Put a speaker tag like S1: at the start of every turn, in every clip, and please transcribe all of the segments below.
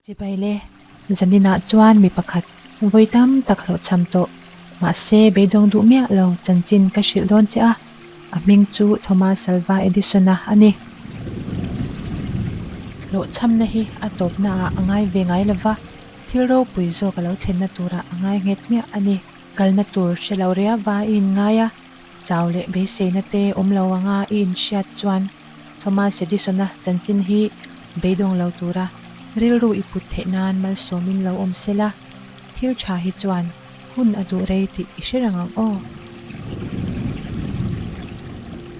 S1: Chibai le, zaninah chuan mi pakhat vawi tam tak hlawhchham tawh, mahse beidawng duh miah lo chanchin ka hrilh dawn che a, a hming chu Thomas Alva Edison-a a ni. Hlawhchhamna hi a tawpnaah a ngai ve ngai lo va, thil ropui zawk a lo thlenna turah a ngai nghet miah a ni. Kalna tur hre lo riava i inngai a, chau leh beiseina te awm lo anga i inhriat chuan Thomas Edison-a chanchin hi beidawng lo tura rilru i put theih nan malsawmin lo awm se la, thil tha hi chuan hun a duh rei tih i hre reng ang aw.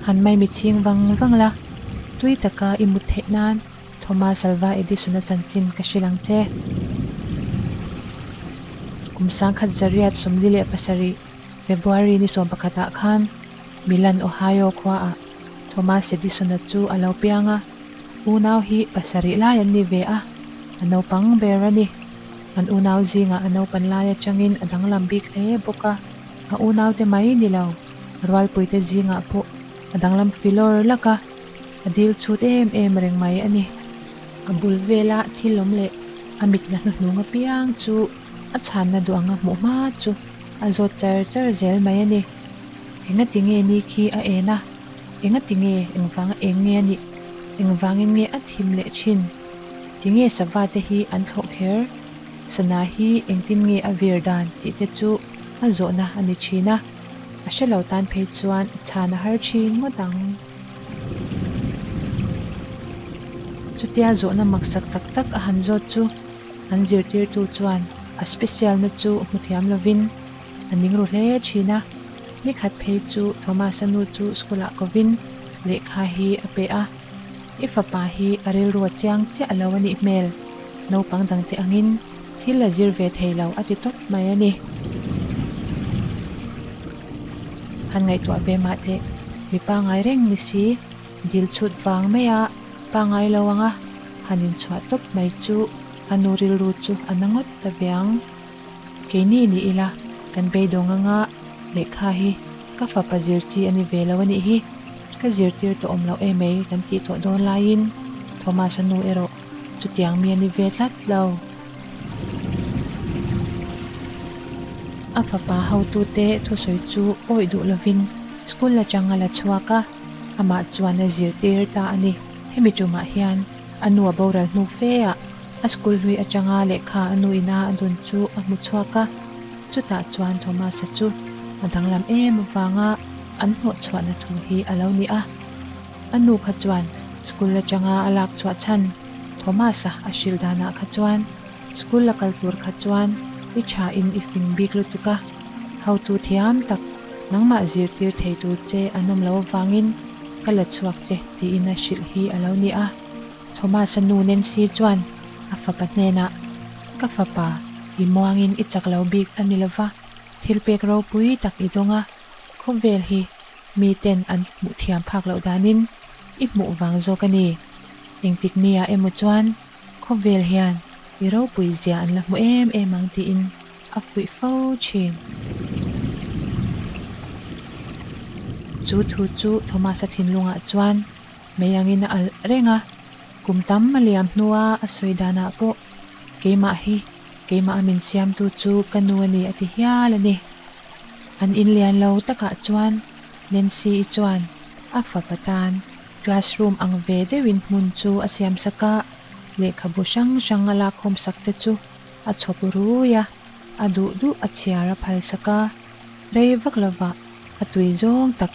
S1: Han mai mi chhing vang vang la, tui taka i mut theih nan Thomas Alva Edison-a chanchin ka hrilh ang che. Kum sangkhat zariat 47 February ni 11 ah khan Milan, Ohio khuaah Thomas Edison-a chu a lo piang a, unau hi pasarih lai an ni ve a, a naupang ber a ni. An unau zingah a naupan lai atangin a danglam bik hle bawk a, a unaute mai ni lo, rualpuite zingah pawh a danglam filawr lak a, a dil chhut em em reng mai a ni. A bul vela thil awm leh a mit la hnuhnung apiang chu a chhanna duh anga hmuh hma chu a zawt char char zel mai a ni. Engati nge ni khi a en a? Engati nge engvanga eng nge a nih? Engvangin nge a thim leh thin? Tinge sava te hi an thlawh kher? Sana hi engtin nge a vir dan tih te chu a zawhna a ni thin a, a hre lo tan phei chuan chhan a har thin ngawt ang. Chutia zawhna maksak tak tak a han zawt chu an zirtirtu chuan a special na chu hmu thiam lovin a ning ru hle thin a. Nikhat phei chu Thomas-a nu chu school-ah kovin lehkha hi a pe a, I fapa hi a rilru a chiang chiah lo a nih hmel, naupang dangte angin thil a zir ve thei lo a ti tawp mai a ni. Han ngaihtuah ve mah teh, mi pangai reng ni si, dil chhut vang mai a pangai lo ang a, han inchhuah tawp mai chu a nu rilru chu a na ngawt ta ve ang. Keini ni ila kan beidawng anga lehkha hi ka fapa zir chi a ni ve lo a nih hi, ka zirtir tawh awm loh emai kan tih tawh dawn laiin Thomas-a nu erawh chutiang mi a ni ve tlat lo. A fapa hotute thusawi chu awih duh lovin school atang a la chhuak a, amah chuan a zirtir ta a ni. Hemi tumah hian a nu a boral hnu fe ah A school hlui atanga lehkha a nu ina a dun chu a hmu chhuak a, chutah chuan Thomas-a chu a danglam em avanga an hnawhchhuahna thu hi a lo ni a. A nu kha chuan school atanga a lak chhuah chhan Thomas-a a hrilh danah kha chuan school a kal tur kha chuan i tha in i fing bik lutuk a, hotu thiam tak nangmah zirtir thei tur che an awm lo avangin ka la chhuak che tiin a hrilh hi a lo ni a. Thomas-a nu Nancy chuan a fapa hnenah, Ka fapa, i muangin i chak lo bik a ni lova, thil pek ropui tak i dawng a, khawvel hi miten an hmuh thiam phak loh danin i hmuh vang zawk a ni. Engtik nia emaw chuan khawvel hian i ropui zia an la hmu em em ang tiin a fuih fo thin. Chu thu chu Thomas-a thinlungah chuan Mei angin a alh reng a, kum tam a liam hnua a sawi danah pawh keimah hi keimah a min siamtu chu ka nu a ni a ti hial a ni. An inlian lo takah chuan Nancy-i chuan a fapa tan classroom ang ve deuhin hmun chu a siam sak a, lehkhabu hrang hrang a lak khawm sak te chu a chhawp rui a, a duh duh a chhiar a phal sak a, rei vak lovah a tui zawng tak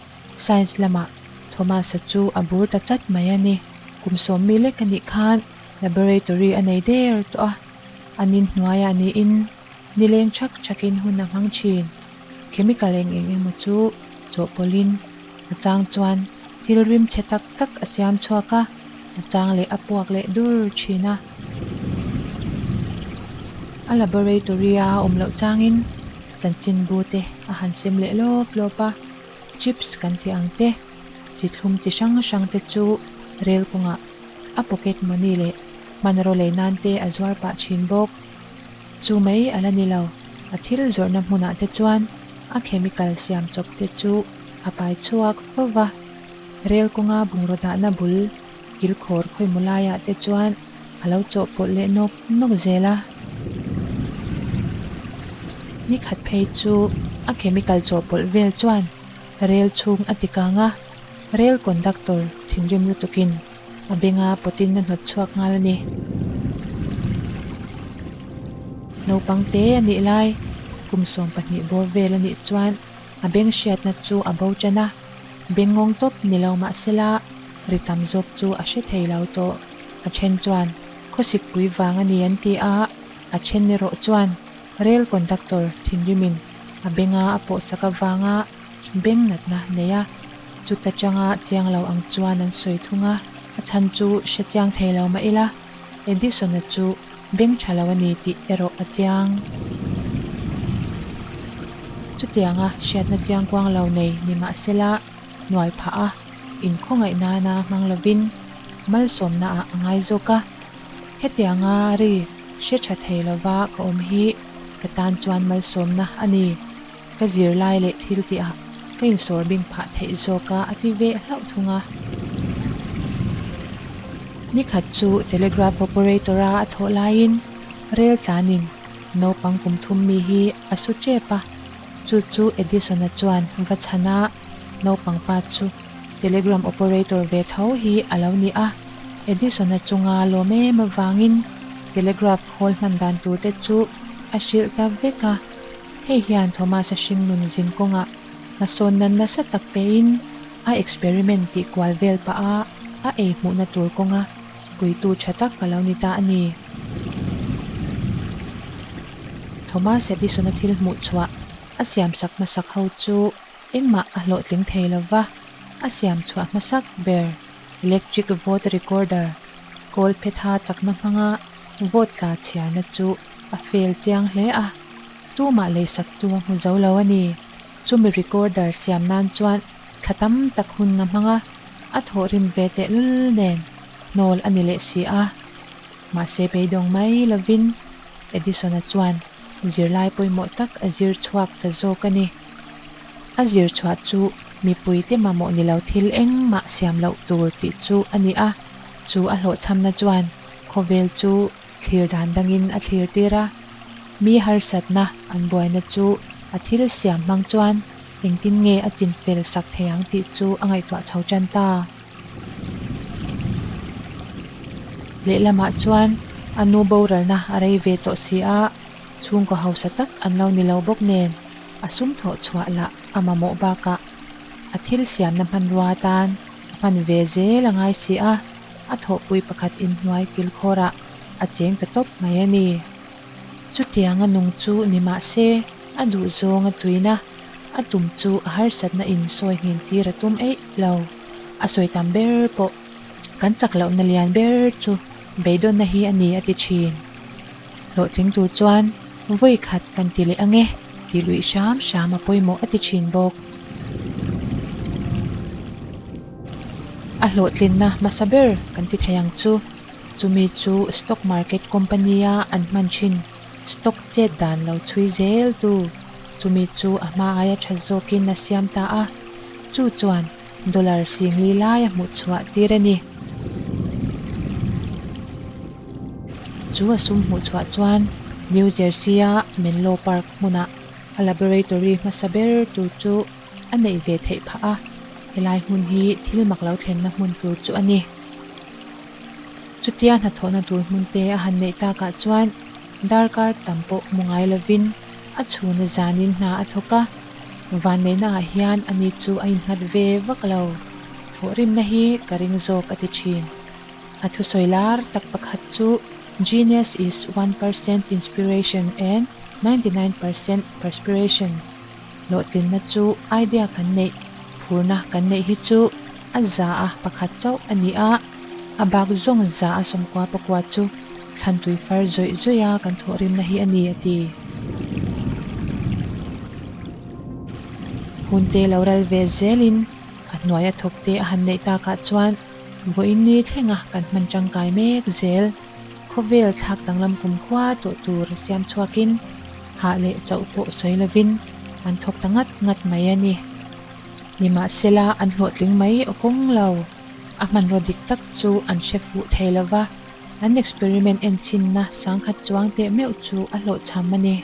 S1: Science lamah Thomas-a chu a bur ta chat mai a ni. Kum sawmmi lek a nih khan laboratory a nei der tawh a, a nin hnuaiah niin nileng thak thakin hun a hmang thin. Chemical eng eng emaw chu chawhpawlhin a chang chuan thil rim chhe tak tak a siam chhuak a, a chang leh a puak leh dur thin a. A laboratory-a a awm loh changin chanchinbu te a han sem leh lawp lawp a. Chips kan tih ang te, chi thlum chi hrang hrang te chu rel kawngah a pocket money leh hmanraw lei nan te a zuar pah thin bawk. Chu mai a la ni lo, a thil zawrhna hmunah te chuan a chemical siam chawp te chu a pai chhuak fo va. Rel kawnga bungraw dahna bul kilkhawr khawimaw laiah te chuan A lo chawhpawlh leh nawk nawk zel a. Ni khat phei chu a chemical chawhpawlh vel chuan rel chhung a ti kang a, rel conductor thinrim lutukin a benga pawtin a hnawt chhuak nghal a ni. Naupang te a nih lai, kum 12 bawr vel a nih chuan a beng hriatna chu a bo tan a, beng ngawng tawp ni lo mah sela ri tam zawk chu a hre thei lo tawh. A then chuan khawsik pui vang a ni an ti a, a then erawh chuan rail conductor thinrimin a benga a pawhsak avanga beng natna nei a, chuta tanga chiang lo ang chuan an sawi thung a, a chhan chu hre chiang thei lo mah ila Edison-a chu beng tha lo a ni tih erawh a chiang. Chutianga hriatna chiang kuang lo nei ni mah sela hnual phah a, inkhawngaih nana hmang lovin malsawmnaah a ngai zawk a. Hetianga ri hre tha thei lova ka awm hi ka tan chuan malsawmna a ni. Ka zirlai leh thil tihah ka insawr bing phah theih zawk a, a ti ve hlauh thung a. Nikhat chu telegraph operator-a a thawh laiin rel tlanin naupang kum thum mi hi a su tep a, chu chu Edison-a chuan va chhan a, naupang pa chu telegram operator ve tho hi a lo ni a. Edison-a chunga lawm em avangin telegraph khawl hman dan tur te chu a hrilh ta vek a. Hei hian Thomas-a hringnun zin kawngah hmasawn nan nasa tak pein a experiment tih kual vel pah a, a ei hmuhna tur kawnga puitu tha tak a lo ni ta a ni. Thomas Edison-a thil hmuh chhuah a siamsak hmasak ho chu engmah a hlawhtling thei lo va, a siam chhuah hmasak ber electric vote recorder, kawl phetha chakna hmanga vote tla chhiarna chu a fail chiang hle a. Tumah leisaktu a hmu zo lo a ni. Chumi recorder siam nan chuan thla tam tak hun a hmang a, a thawhrim ve tehlul nen hnawl a ni leh si a. Mahse beidawng mai lovin Edison-a chuan zirlai pawimawh tak a zir chhuak ta zawk a ni. A zir chhuah chu mipuite mamawh ni lo thil engmah siam loh tur tih chu a ni a, chu a hlawhchhamna chuan khawvel chu Thlir dan dangin a thlir tir a, mi harsatna an buaina chu a thil siam hmang chuan engtin nge a chin fel sak thei ang tih chu a ngaihtuah chho tan ta. Lehlamah chuan a nu boralna a rei ve tawh si a, chhungkaw hausa tak an lo ni lo bawk nen a sum thawh chhuah lah a mamawh bakah a thil siamna hmanrua atan a hman ve zel a ngai si a. A thawhpui pakhat inhnuai kilkhawrah a cheng ta tawp mai a ni. Chutiang a nung chu ni mah se, a duh zawng a tuina, a tum chu a harsatna in sawi nghin tir a tum eih lo. A sawi tam ber pawh kan chak lohna lian ber chu beidawnna hi a ni a ti thin. Hlawhtling tur chuan vawi khat kan ti leh ang e tih luih hram hram a pawimawh a ti thin bawk. A hlawhtlinna hmasa ber kan ti thei ang chu. Chumi chu stock market company a an hman thin stock chet dan lo chhui zel tu. Chumi chu a hma aia tha zawkin a siam ta a, chu chuan dollar singli lai a hmuh chhuah tir a ni. Chu a sum hmuh chhuah chuan New Jersey-a Menlo Park hmunah a laboratory hmasa ber tur chu a neih ve theih phah a, helai hmun hi thil mak lo thlenna hmun tur chu a ni. Chutia hnathawhna tur hmun te a han neih takah chuan darkar tam pawh hmu ngai lovin a chhuna zanin hna a thawk a, vanneihnaah hian ani chu a innghat ve vak lo. Thawhrimna hi ka ring zawk a ti thin. A thusawi lar tak pakhat chu Genius is 1% inspiration and 99% perspiration. Hlawhtlinna chu idea kan neih, phurna kan neih hi chu a za a pakhat chauh a ni a, a bak zawng za a 90 pakua chu thlantui far zawih zawih a kan thawhrimna hi a ni, a ti. Hunte lo ral ve zelin a hnuai a thawkte a han neih takah chuan vawiin ni thlenga kan hman tangkai mek zel. Khawvel thlak danglam kumkhua tawh tur siam chhuakin hah leh chauh pawh sawi lovin an thawk ta ngat ngat mai a ni. Nimahsela an hlawhtling mai aw kawng lo. A hmanraw dik tak chu an hre fuh thei lo va. An experiment enchinna sangkhat chuang teh meuh chu a hlawhchham a ni.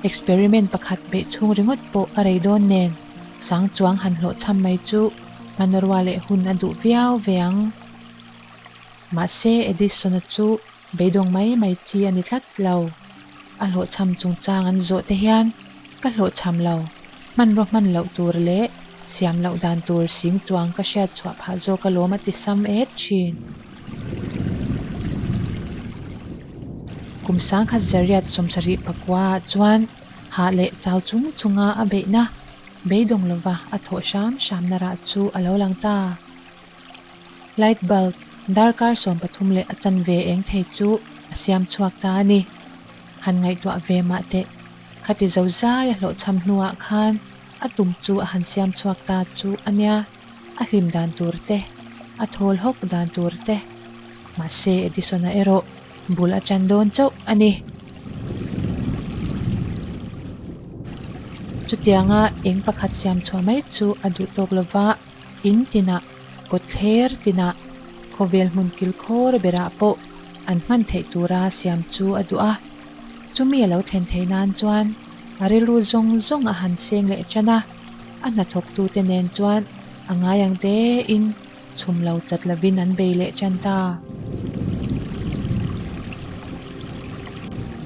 S1: Experiment pakhat beih chhung ringawt pawh a rei dawn nen sang chuang han hlawhchham mai chu hmanrua leh hun a duh viau ve ang. Mahse Edison-a chu beidawng mai mai chi a ni tlat lo. A hlawhchham chungchang an zawh te hian ka hlawhchham lo, hmanrua hman loh tur leh siam loh dan tur sing chuang ka hriat chhuah phah zawk alawm a ti sam et thin. Kum sangkhat zariat sawmsarih pakua ah chuan hah leh chau chung chunga a beihna beidawng lova a thawh hram hramna rah chu a lo lang ta. Light bulb darkar 13 leh a chanve eng thei chu a siam chhuak ta a ni. Han ngaihtuah ve mah teh. Khati zo zai a hlawhchham hnuah khan a tum chu a han siam chhuak ta chu a nia. A hlim dan tur te, a thawl hawk dan tur te. Mahse Edison-a erawh bul a tan dawn chauh a ni. Chutianga eng pakhat siam chhuah mai chu a duh tawk lova, in tinah, kawtthler tinah, khawvel hmun kilkhawr berah pawh an hman theih tura siam chu a duh a. Chumi a lo thlen theih nan chuan a rilru zawng zawng a han seng leh tan a, a hnathawktute nen chuan a ngai ang tein chhum lo chat lovin an bei leh tan ta.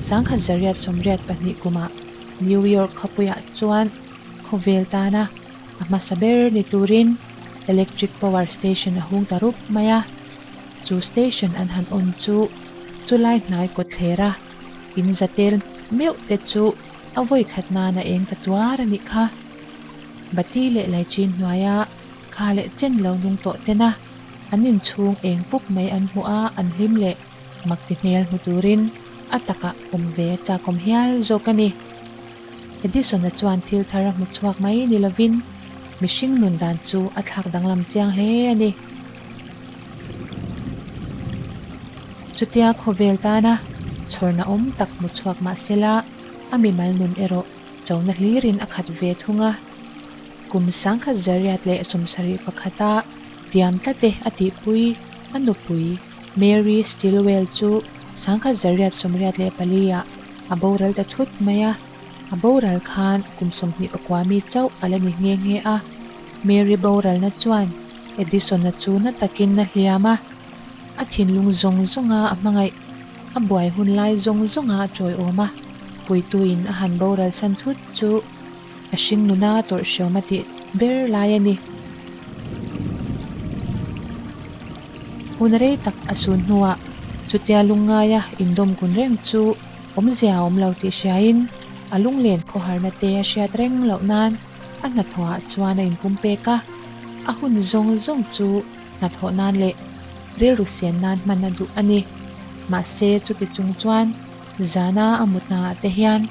S1: Sangkhat zariat sawmriat pahnih kumah New York khawpuiah chuan khawvel tana a hmasa ber ni turin electric power station a hung ta rup mai a. Chu station an han on chu chulai hnai kawtthler a in za tel meuh te chu a vawi khat nan a eng ta tuar a nih kha. Bati leh Laichin hnuaia kha leh chen lo nung tawh ten a an inchhung eng pup mai an hmuh a an hlim leh mak ti hmel hmu turin a takah awm ve a chakawm hial zawk a ni. Edison-a chuan thil thar a hmu chhuak mai ni lovin mihring nun dan chu a thlak danglam chiang hle a ni. Chutia khawvel tana chhawrna awm tak hmu chhuak mah sela a mimal nun erawh chona hlirin a khat ve thung a. Kum sangkhat zariat leh sawmsarih pakhata tiam tlate a tihpui a nupui Mary Stilwell chu sangkhat zariat sawmriat leh paliah a boral ta thut mai a. A boral khan kum 24 mi chauh a la ni nghe nghe a. Mary boralna chuan Edison-a chu na takin a hliam a, a thinlung zawng zawnga a hmangaih, a buai hun lai zawng zawnga a tawiawm a, puituin a han boral san thut chu a hring nuna tawrh hreawm a tih ber lai a ni. Hun rei tak a sun hnuah chutia lungngaia indawm kun reng chu awmzia a awm lo tih hriain a lunglen khawharna te a hriat reng loh nan a hnathawhah chuan a inpum pek a, a hun zawng zawng chu hnathawh nan leh rilru sian nan hman a duh a ni. Mahse chuti chung chuan zana a mutnaah te hian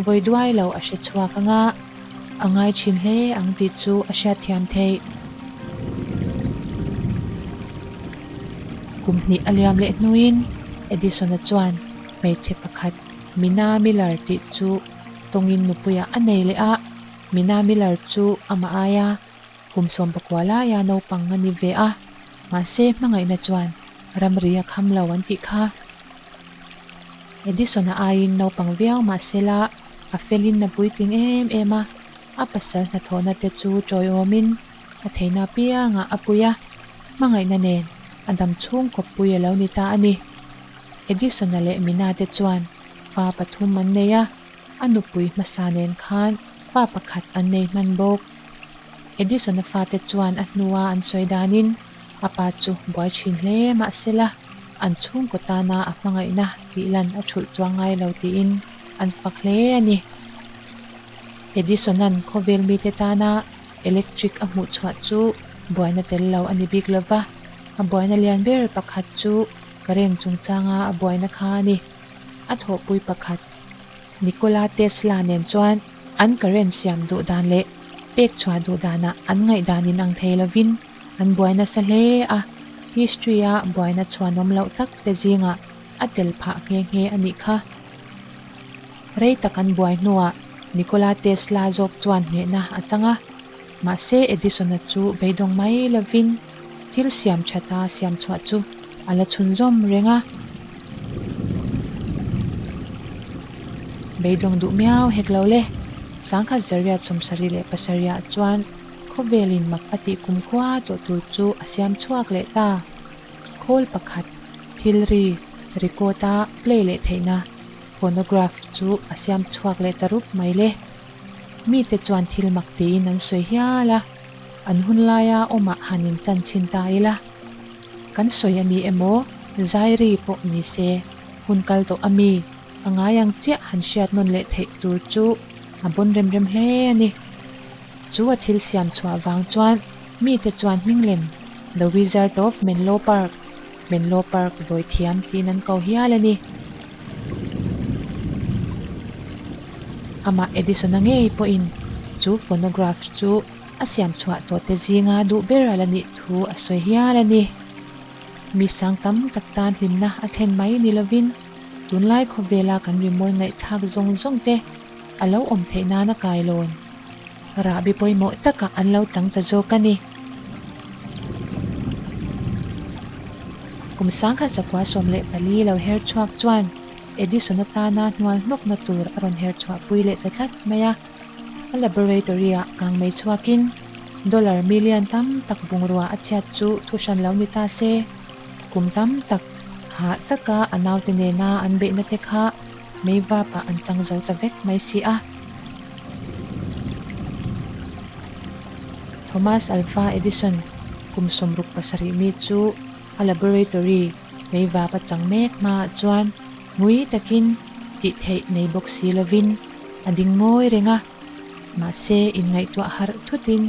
S1: vawi duai lo a hre chhuak ang a, a ngai thin hle ang tih chu a hriatthiam theih. Kum hnih a liam leh hnuin Edison-a chuan hmeichhe pakhat Mina Miller tih chu tawngin nupuiah a nei leh a, Mina Miller chu amah aia kum 19 laia naupang a ni ve a, mahse hmangaihna chuan ramri a kham lo an tih kha. Edison-a aiin naupang viau mahsela a felin a puitling em em a, a pasal hnathawhna te chu tawiawmin a theihna apiangah a pui a, hmangaihna nen a dam chhung kawppui a lo ni ta a ni. Edison-a leh Mina te chuan fa pathum an nei a, a nupui hmasa nen khan fa pakhat an nei hman bawk. Edison-a fate chuan a hnua an sawi danin a pa chu buai thin hle mahsela an chhungkaw tana a hmangaihna tih lan a thulh chuang ngai lo tiin an fak hle a ni. Edison-a'n khawvel mite tana electric a hmuh chhuah chu buaina tel lo a ni bik lova, a buaina lian ber pakhat chu current chungchanga a buaina kha a ni. A thawhpui pakhat Nikola Tesla nen chuan an current siam duh dan leh pek chhuah duh danah an ngaihdan in ang thei lovin an buai nasa hle a, history-a buaina chhuanawm loh tak te zingah a tel phah nghe nghe a nih kha. Rei tak an buai hnuah Nikola Tesla zawk chuan hnehna a chang a, mahse Edison-a chu beidawng mai lovin thil siam thata siam chhuah chu. a la chhunzawm reng a. Beidawng duh miau hek lo le. Sangkhat zariat 77 ah chuan khawvelin mak a tih kumkhua tawh tur chu a siam chhuak leh ta. Khawl pakhat, thil ri, record a play leh theihna phonograph chu a siam chhuak leh ta rup mai le. Mite chuan thil mak tiin an sawi hial a, an hun laia awmah han inchan chhin ta ila. Kan sawi a ni emaw, zai ri pawh ni se, hun kal tawh a mi, a ngai ang chiah han hriat nawn leh theih tur chu a bawn rem rem hle a ni. Chu a thil siam chhuah vang chuan mite chuan hming lem The Wizard of Menlo Park, Menlo Park dawi thiam tiin an ko hial a ni. Amah Edison-a ngei pawhin chu phonograph chu a siam chhuah tawhte zinga duh ber a la nih thu a sawi hial a ni. Mi sang tam tak tan hlimna a thlen mai ni lovin tunlai khawvela kan rimawi ngaihthlak zawng zawng te a lo awm theih nana kailawn rahbi pawimawh takah an lo chang ta zawk a ni. Kum 1914 lo her chhuak chuan Edison atana hnual hnawkna tur a rawn her chhuahpui leh ta tlat mai a. A laboratory-ah kangmei chhuakin dollar million tam tak bungrua a chhiat chu thu hran lo ni ta se. Kum tam tak hah taka a naute nena an beihna te kha mei vapah an chang zo ta vek mai si a. Thomas Alva Edison kum 67 mi chu a laboratory mei vap a chang mek hmaah chuan ngui takin tih theih nei bawk si lovin a ding ngawi reng a, mahse inngaihtuah harh thutin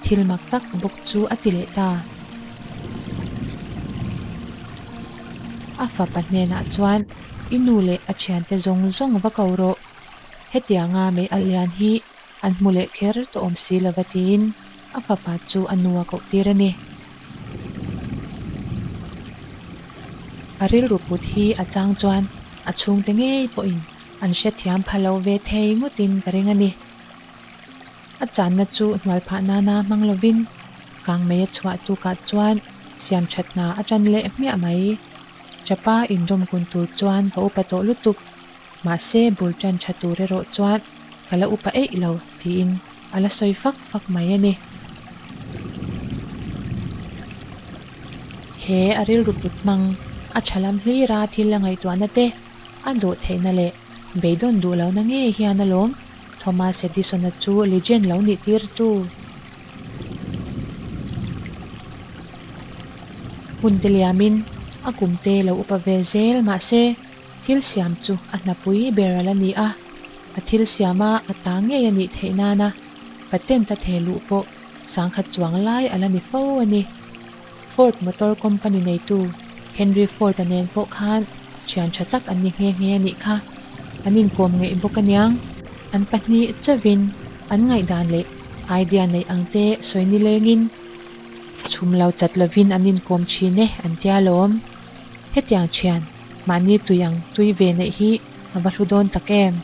S1: thil mak tak bawk chu a ti leh ta. A fapa hnenah chuan i nu leh a thiante zawng zawng va ko rawh, hetianga mei alh lian hi an hmu leh kher tawh awm si lova tiin a fapa chu a nu a koh tir a ni. A rilru put hi a chang chuan a chhungte ngei pawhin an hrethiam pha lo ve thei ngawtin ka ring a ni. A channa chu hnual phah nana hmang lovin kangmei a chhuah tukah chuan siam that hna a tan leh hmiah mai. Chapa indawm kun tur chuan ka upa tawh lutuk, mahse bul tan tha tur erawh chuan ka la upa eih lo tiin a la sawi fak fak mai a ni. He a rilru put hmang a tha lam hlira thil a ngaihtuahna te a dawh theihna leh beidawn duh lohna ngei hian alawm Thomas Edison-a chu legend lo nih tir tu. Hun te liamin a kum te lo upa ve zel mahse thil siam chu a hnapui ber a la ni a, a thil siama a ta ngei a nih theih nana patent a theh luh pawh sangkhat chuang lai a la ni fo a ni. Ford Motor Company neitu Henry Ford-a nen pawh khan thian tha tak an ni nghe nghe a nih kha. An inkawm ngeih bawk aniang. An pahnih chauvin an ngaihdan leh idea neih ang te sawi nilengin chhum lo chat lovin an inkawm thin e an tia lawm. Hetiang thian mahni tui ang tui ve neih hi a va hlu dawn tak em?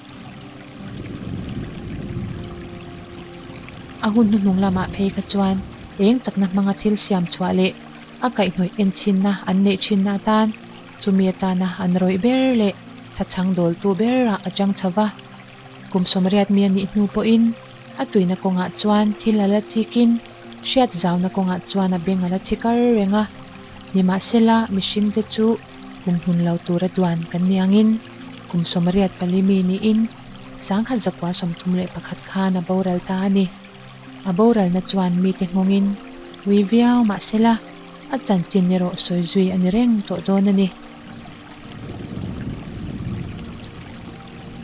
S1: A hun hnuhnung lamah phei kha chuan eng chakna hmanga thil siam chhuah leh a kaihhnawih enchinna an neih thinna atan chumi atana an rawih ber leh thachhang dawltu berah a chang chho va. Kum 80 mi a nih hnu pawhin a tuina kawngah chuan thil a la chikin hriat zauna kawngah chuan a beng a la chhi kar reng a. Nimahsela mihringte chu kum hnun lo tura duan kan ni angin kum 84 mi niin 1931 khan a boral ta a ni. A boralna chuan mite nghawngin ui viau mahsela a chanchin erawh sawi zui a ni reng tawh dawn a ni.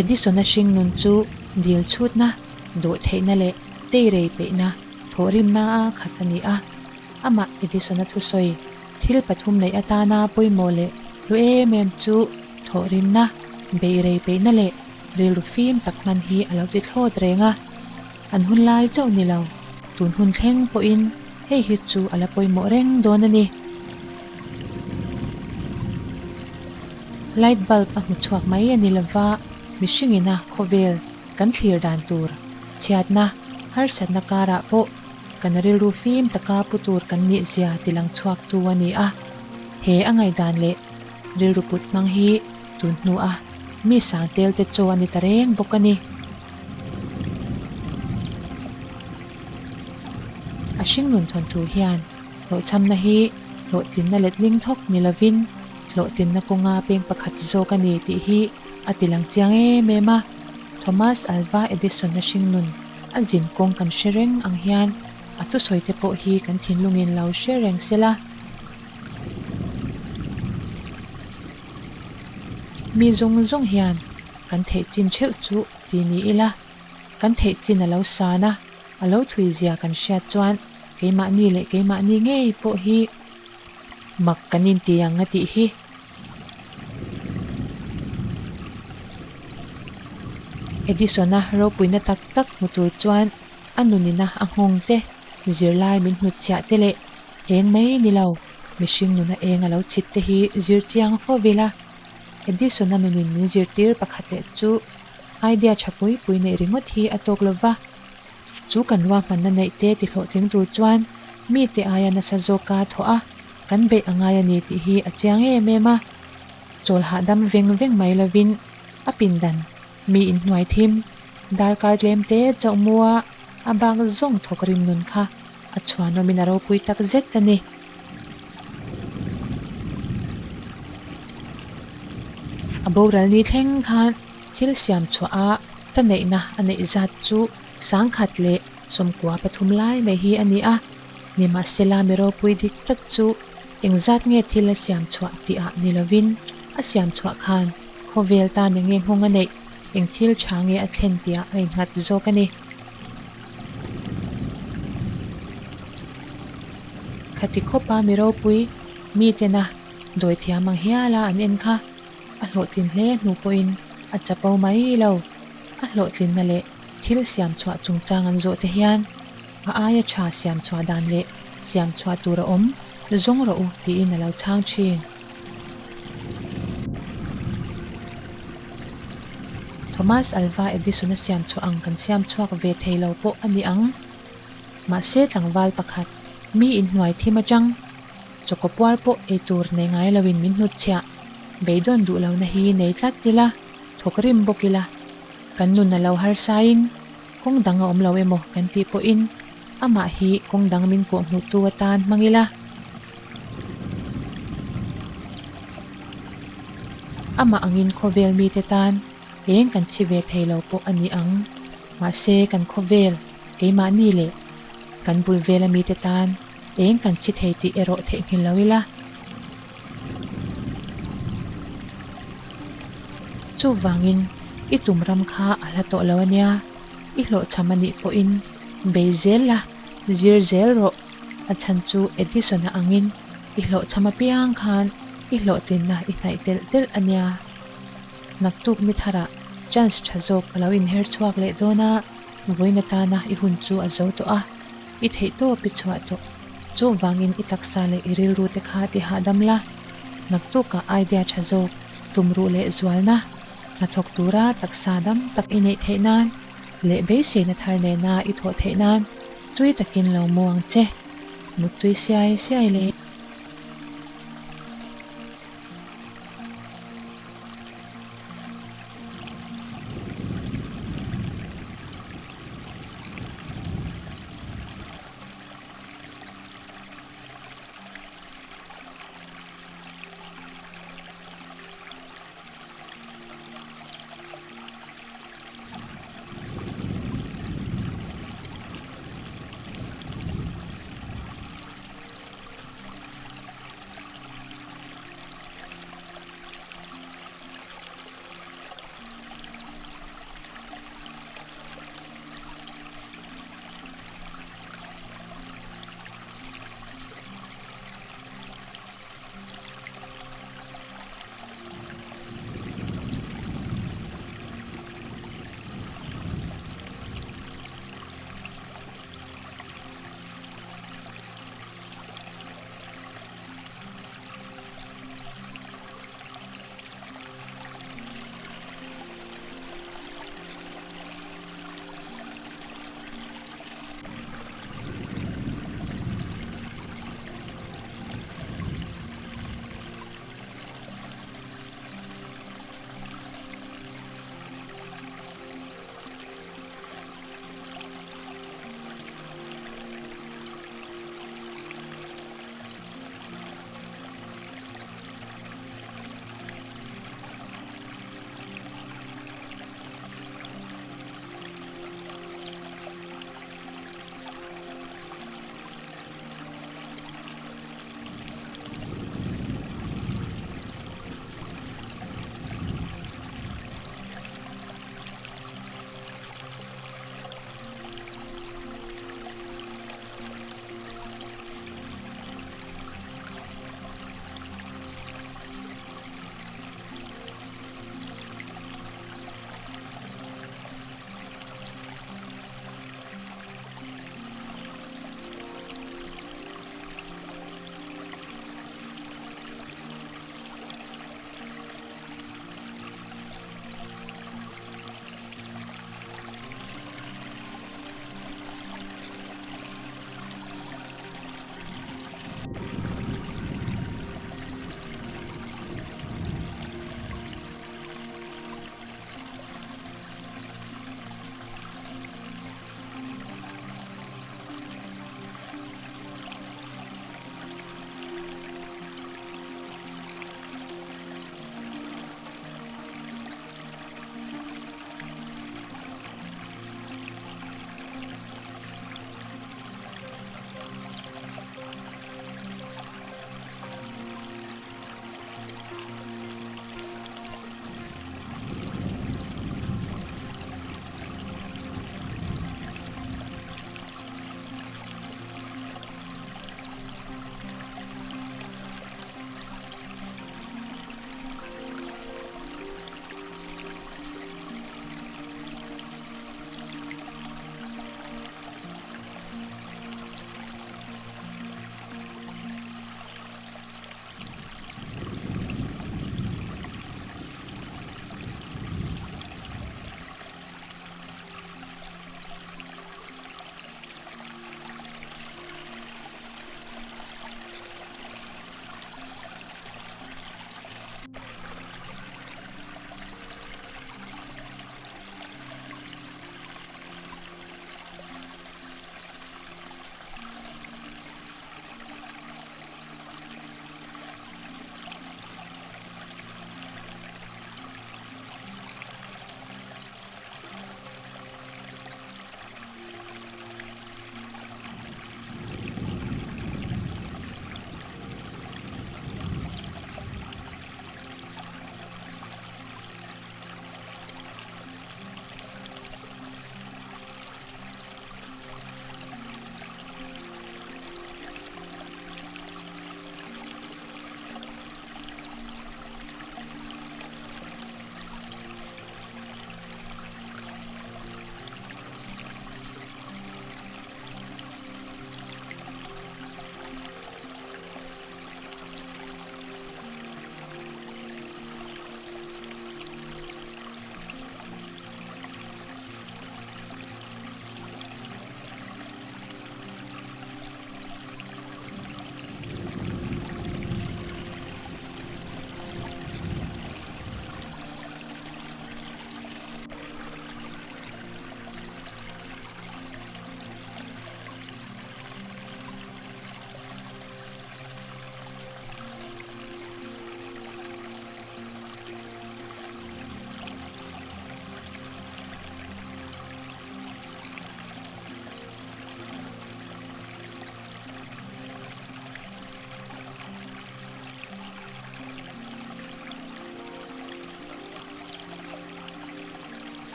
S1: Edison-a hringnun chu dil chhutna, dawhtheihna leh teirei peihna thawhrimna a khat a ni a. Amah Edison-a thusawi thil pathum neih atana pawimawh leh hlu em em chu thawhrimna, beirei peihna leh rilru fim tak hman hi a lo ti thlawt reng a. An hun lai chauh ni lo, tun hun thleng pawhin hei hi chu a la pawimawh reng dawn a ni. Light bulb a hmu chhuak mai a ni lova, mihringina khawvel kan thlir dan tur, chhiatna, harsatna karah pawh kan rilru fim taka pu tur kan nih zia ti lang chhuak tu a ni a. He a ngaihdan leh rilru put hmang hi tun hnua mi sang tel te chaw a ni ta reng bawk a ni. A hringnun thawnthu hian hlawhchhamna hi hlawhtlinna letling thawk ni lovin hlawhtlinna kawnga peng pakhat zawk a ni tih hi a ti lang chiang em em a. Thomas Alva Edison-a hringnun a zin kawng kan hre reng ang hian a thusawi te pawh hi kan thinlungin lo hre reng se la. Mi zawng zawng hian kan theih chin theuh chu ti ni ila, kan theih chin a lo san a, a lo thui zia kan hriat chuan keimahni leh keimahni ngei pawh hi mak kan inti ang a tih hi. Edison-a ropuina tak tak hmu tur chuan a nunina a nghawng te, zirlai min hnutchhiah te leh eng mai ni lo, mihring nuna eng a lo chhit te hi zir chiang fo ila. Edison-a nunin min zirtir pakhat leh chu idea tha pui pui neih ringawt hi a tawk lova, chu kan ruahmanna neih te ti hlawhtling tur chuan mite aia nasa zawka thawh a kan beih a ngai a ni tih hi a chiang em em a. Chawl hahdam veng veng mai lovin a pindan mi inhnuai thim darkar tlem te chauh mua a bak zawng thawk rim nun kha a chhuanawmin a ropui tak zet a ni. A boral ni thleng khan thil siam chhuah a ta neihna a neih zat chu sangkhat leh 13 lai mai hi a ni a. Nimahsela mi ropui dik tak chu engzat nge thil a siam chhuah tih ah ni lovin a siam chhuah khan khawvel tan eng nge nghawng a neih, eng thil tha nge a thlen tih ah a innghat zawk a ni. Khati khawpa mi ropui mitena dawithiam ang hiala an en kha a hlawhtlin hle hnu pawhin a chapo mai lo. A hlawhtlinna leh thil siam chhuah chungchang an zawh te hian a aia tha siam chhuah dan leh siam chhuah tur a awm zawng rawh u tiin a lo chhang thin. Thomas Alva Edison-a siam chhuah ang kan siam chhuak ve thei lo pawh a ni ang. Mahse tlangval pakhat, mi inhnuai thim atang chawkaw puar pawh ei tur nei ngai loin min hnutchhiah, beidawn duh lohna hi nei tlat ila, thawk rim bawk ila, kan nun a lo harsain kawng dang a awm lo emaw kan tih pawhin amah hi kawng dang min kawh hmuhtu atan hmang ila. Amah angin khawvel mite tan eng kan chhi ve thei lo pawh a ni ang. Mahse kan khawvel keimahni leh kan bul vela mite tan eng kan chhi thei tih erawh theihnghilh lo ila. Chuvangin i tum ram kha a hla tawh lo a nia, i hlawhchham a nih pawhin bei zel la, zir zel rawh. A chhan chu Edison-a angin i hlawhchham apiang khan i hlawhtlinna i hnaih telh telh a nia. Naktuk ni tharah chance tha zawk a lo inher chhuak leh dawn a, vawiin atana i hun chu a zo tawh a, i theihtawp i chhuah tawh. Chuvangin i taksa leh i rilru te kha ti hahdam la, naktukah idea tha zawk tumruh leh zualna hnathawk tura taksa dam tak i neih theih nan leh beiseina thar nena i thawh theih nan tui takin lo mu ang che. Muttui siai siai leh.